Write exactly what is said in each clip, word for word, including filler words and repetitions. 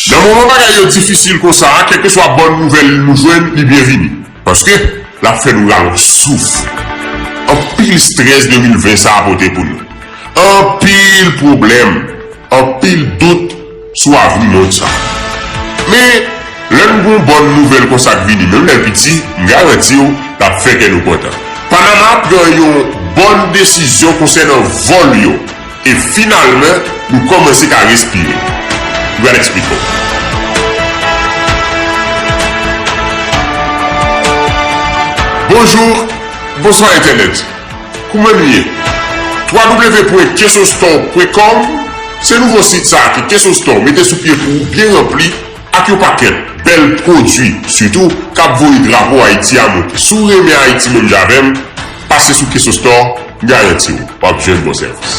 Nan moman bagay yo difisil konsa a, kèlkeswa bòn nouvèl nou jwenn, li byenvini. Paske l ap fè nou rale yon souf. Anpil estrès de mil ven sa a pote pou nou. Anpil pwoblèm, anpil dout sou avni mond sa a. Men, lè n gen yon bòn nouvèl konsa k vini, menm lè l piti, m garanti w, l ap fè kè nou kontan. Panama pran yon bòn desizyon konsènan vòl yo. E finalman, nou kòmanse ka respire. M pral eksplike w. Bonjou, bonswa entènèt. Kouman nou ye? w w w pwen kesostore pwen kòm se nouvo sit sa a ke Kesostore mete sou pye pou ou, byen ranpli ak yon pakèt bèl pwodui, sitou k ap voye drapo Ayiti a monte. Si w renmen Ayiti menm jan avè m, pase sou Kesostore, m garanti w, w ap jwenn bon sèvis.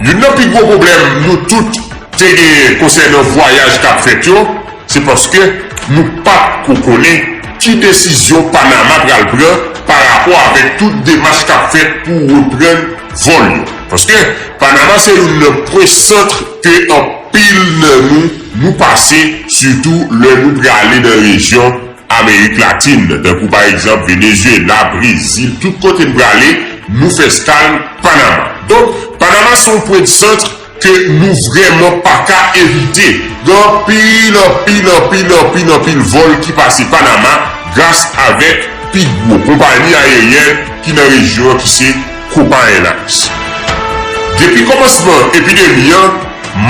Youn nan pi gwo pwoblèm nou tout te genyen konsènan vwayaj k ap fèt yo, se paske nou pa t ko konnen ki desizyon Panama pral pran pa rapò avèk tout demach k ap fèt pou reprann vòl yo. Paske Panama se youn nan pwen sant ke anpil nan nou, nou pase, sitou lè nou prale nan rejyon Amerik Latin, tankou pa egzanp Venezuela, Brezil, tout kote n prale, nou fè eskal Panama. Donk, Panama se yon pwen de sant ke nou vrèman pa ka evite. Gen anpil, anpil, anpil, anpil, anpil vòl ki pase Panama gras avèk pi gwo konpayi ayeryèn ki nan rejyon an, ki se Copa Airlines. Depi kòmansman epidemi an,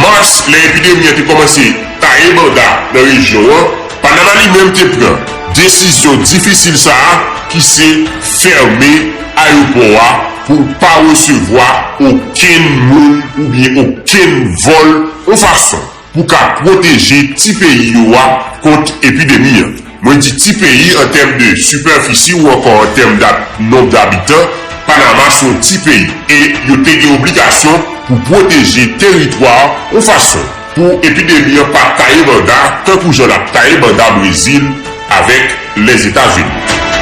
mas, lè epidemi an te kòmanse taye banda nan rejyon an, Panama li menm te pran desizyon difisil sa a, ki se fèmen ayewopò a pou l pa resevwa okenn moun oubyen okenn vòl, yon fason pou ka pwoteje ti peyi yo a kont epidemi an. Mwen di ti peyi an tèm de sipèfisi ou ankò an tèm da-, nonb dabitan, Panama se yon ti peyi e yo te gen obligasyon pou pwoteje teritwa a yon fason pou epidemi an pa taye banda tankou jan l ap taye banda Brezil avèk Lèzetazini.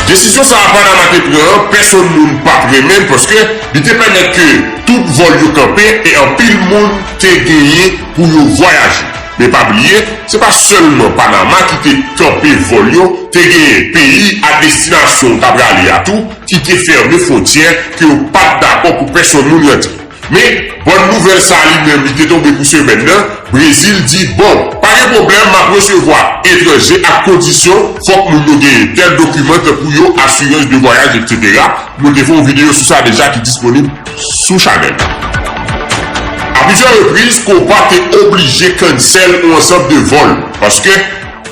Desizyon sa a Panama te pran an, pèsonn moun pa t renmen l paske li te pèmèt ke tout vòl yo kanpe e anpil moun te genyen pou yo vwayaje. Men pa bliye, se pa sèlman Panama ki te kanpe vòl yo, te genyen peyi a destinasyon w ta prale a tou ki te fèmen fwontyè ke yo pa t dakò pou pèsonn moun rantre. Men, bòn nouvèl sa a li menm, li te tonbe pou semèn nan. Brezil di, bon, pa gen pwoblèm, m ap resevwa etranje ak kondisyon, fòk moun yo genyen tèl dokiman, tankou yo asirans de vwayaj, etsetera. Nou te fè yon videyo sou sa deja ki disponib sou chanèl la. A plizyè repriz, Copa te oblije cancel yon ansanm de vòl, paske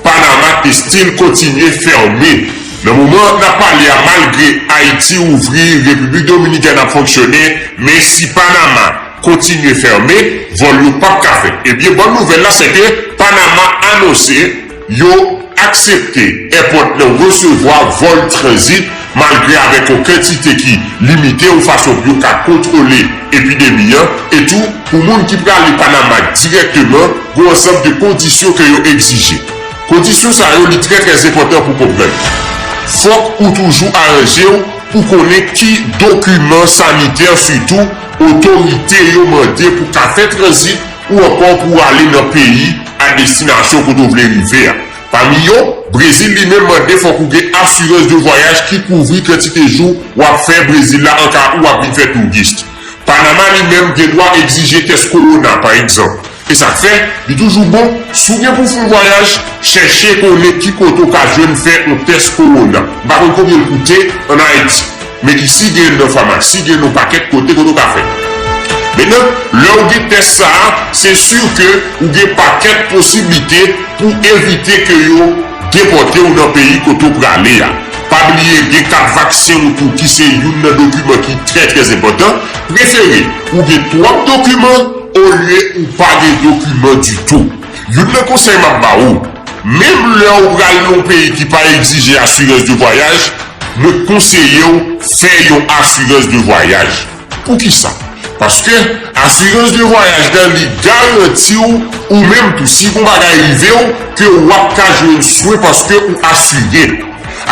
Panama te still kontinye fèmen. Nan moman n ap pale a, malgre Ayiti ouvri, Repiblik Dominikèn ap fonksyone, men si Panama kontinye fèmen, vòl yo p ap ka fèt. Ebyen, bòn nouvèl la, se ke Panama anonse yo aksepte èpòt lan resevwa vòl tranzit, malgre avèk yon kantite ki limite, yon fason pou yo ka kontwole epidemi an, e tou, pou moun ki prale Panama dirèkteman, gen yon ansanm de kondisyon ke yo egzije. Kondisyon sa yo, li trè, trè enpòtan pou konprann. Fòk ou toujou aranje w pou konnen ki dokiman sanitè, sitou otorite yo mande pou ka fè tranzit ou ankò pou w ale nan peyi a destinasyon kote w vle rive a. Pami yo, Brezil li menm mande fòk ou gen asirans de vwayaj ki kouvri kantite jou w ap fè Brezil la an ka ou ap vin fè touris. Panama li menm gen dwa egzije tès kowona, pa egzanp. E sa k fè, li toujou bon, si w gen pou w fè yon vwayaj, chèche konnen ki kote w ka jwenn fè yon tès kowona. M pa konn konbyen l koute ann Ayiti. Men isi, gen nan famasi, gen nan pakèt kote, kote w ka fè. Mentnan, lè w gen tès sa a, se si ke ou gen pakèt posiblite pou evite ke yo depòte w nan peyi kote w prale a. Pa bliye, gen kat vaksen ou tou, ki se youn nan dokiman ki trè, trè enpòtan. Prefere ou gen twòp dokiman olye ou pa gen dokiman ditou. Youn nan konsèy m ap ba ou, menm lè w pral yon peyi ki pa egzije asirans de vwayaj, mwen konseye w fè yon asirans de vwayaj. Poukisa? Paske asirans de vwayaj la, li garanti w, ou menm tou, si yon bagay rive w, ke w ap ka jwenn swen paske ou asire.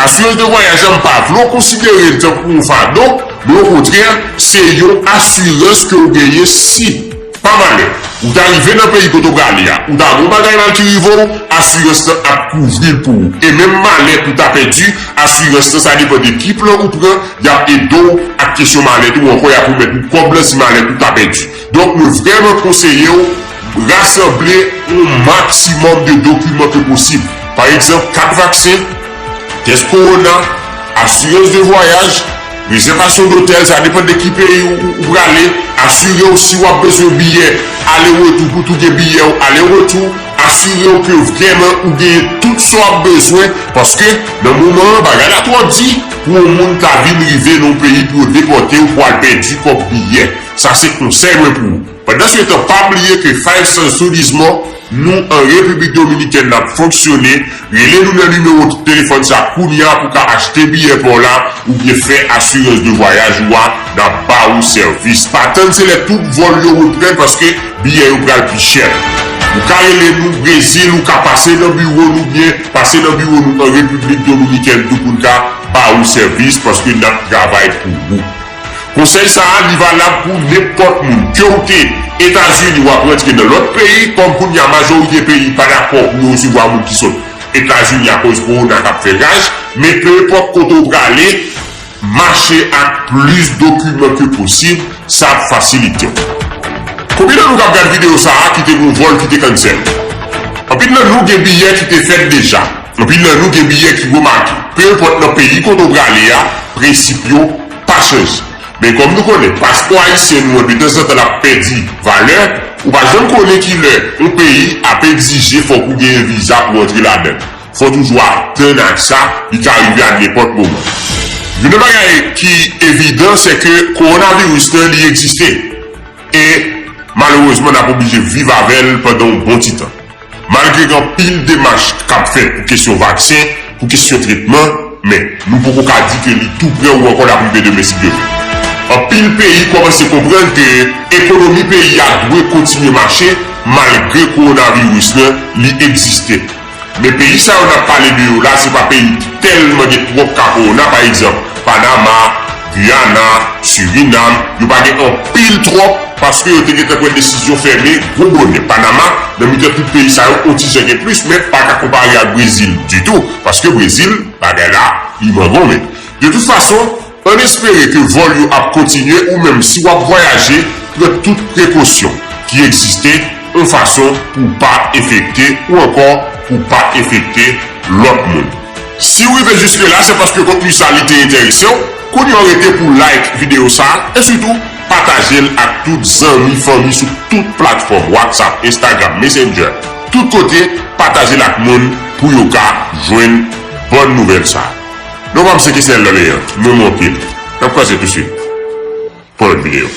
Asirans de vwayaj la, m pa vle w konsidere l tankou yon fado, men okontrè, se yon asirans ke w genyen si Pa malè, ou ta rive nan peyi kote w prale a, ou ta gen yon bagay mal ki rive w, asirans lan ap kouvri l pou ou. E menm malèt ou ta pèdi, asirans lan, sa depann de ki plan ou pran, y ap ede w ak kesyon malèt ou, ankò y ap remèt ou kòb lan si malèt ou ta pèdi. Donk, mwen vrèman konseye w, rasanble yon maksimòm de dokiman ke posib. Pa egzanp, kat vaksen, tès kowona, asirans de vwayaj, rezèvasyon dotèl, sa depann de ki peyi ou, ou, ou prale, asire w si w ap bezwen biyè ale retou, pou tou gen biyè w ale retou, asire w ke vrèman ou genyen tout sa w ap bezwen, paske nan moman an, bagay la twò di pou yon moun ta vin rive nan yon peyi pou yo depòte w, pou al pèdi kòb biyè. Sa se konsèy mwen pou ou. Pandansetan, pa bliye ke Five Stars Turismo, nou an Repiblik Dominikèn, n ap fonksyone. Rele nou nan nimewo telefòn sa kounye a pou w ka achte biyè pa w la oubyen fè asirans de vwayaj ou a, n ap ba ou sèvis. Pa tann se lè tout vòl yo reprann paske biyè yo pral pi chè. Ou ka rele nou Brezil, ou ka pase nan biwo nou oubyen pase nan biwo nou an Repiblik Dominikèn tou pou n ka ba ou sèvis paske n ap travay pou ou. Konsèy sa a, li valab pou nenpòt moun. Ke w te Etazini, w ap rantre nan lòt peyi, kòm kounye a majorite peyi pa dakò pou yo resevwa moun ki sot Etazini akoz kowona k ap fè raj, men pe enpòt kote w prale, mache ak plis dokiman ke posib, sa ap fasilite w. Konbyen nan nou k ap gad videyo sa a ki te gen yon vòl ki te cancel? Anpil nan nou gen biyè ki te fèt deja. Anpil nan nou gen biyè ki remake. Pe enpòt nan peyi kote w prale a, prensip yo pa chanje. Men kòm nou konnen, paspò ayisyen nou an detanzantan l ap pèdi valè, ou pa janm konnen ki lè yon peyi ap egzije fòk ou genyen viza pou w antre ladan l. Fò w toujou atann ak sa, li ka rive a nenpòt moman. Youn nan bagay ki evidan, se ke kowonaviris lan, li egziste. E malerezman, n ap oblije viv avè l pandan yon bon ti tan. Malgre gen anpil demach k ap fèt pou kesyon vaksen, pou kesyon tretman, men nou poko ka di ke li tou prè ou ankò l ap rive demen si Dye vle. Anpil peyi kòmanse konprann ke ekonomi peyi a dwe kontinye mache malgre kowonaviris lan li egziste. Men peyi sa yo n ap pale de yo la, se pa peyi ki tèlman gen twòp ka kowona, pa egzanp, Panama, Giyana, Sirinam, yo pa gen anpil twòp, paske yo te gentan pran desizyon fèmen gwo bonè. Panama, nan mitan tout peyi sa yo, on ti jan gen plis, men pa ka konpare ak Brezil ditou, paske Brezil, bagay la, li mangonmen. De tout fason, ann espere ke vòl yo ap kontinye, ou menm si w ap vwayaje, pran tout prekosyon ki egziste, yon fason pou w pa enfekte ou ankò pou w pa enfekte lòt moun. Si w rive jiske la, se paske kontni sa li te enterese w. Kounye a w rete pou w like videyo sa a e sitou pataje l ak tout zanmi, fanmi sou tout platfòm, WhatsApp, Instagram, Messenger, tout kote, pataje l ak moun pou yo ka jwenn bòn nouvèl sa a. Non pa m se Kesnel Lòleyan, m renmen w anpil. N ap kwaze tousuit pou lòt videyo.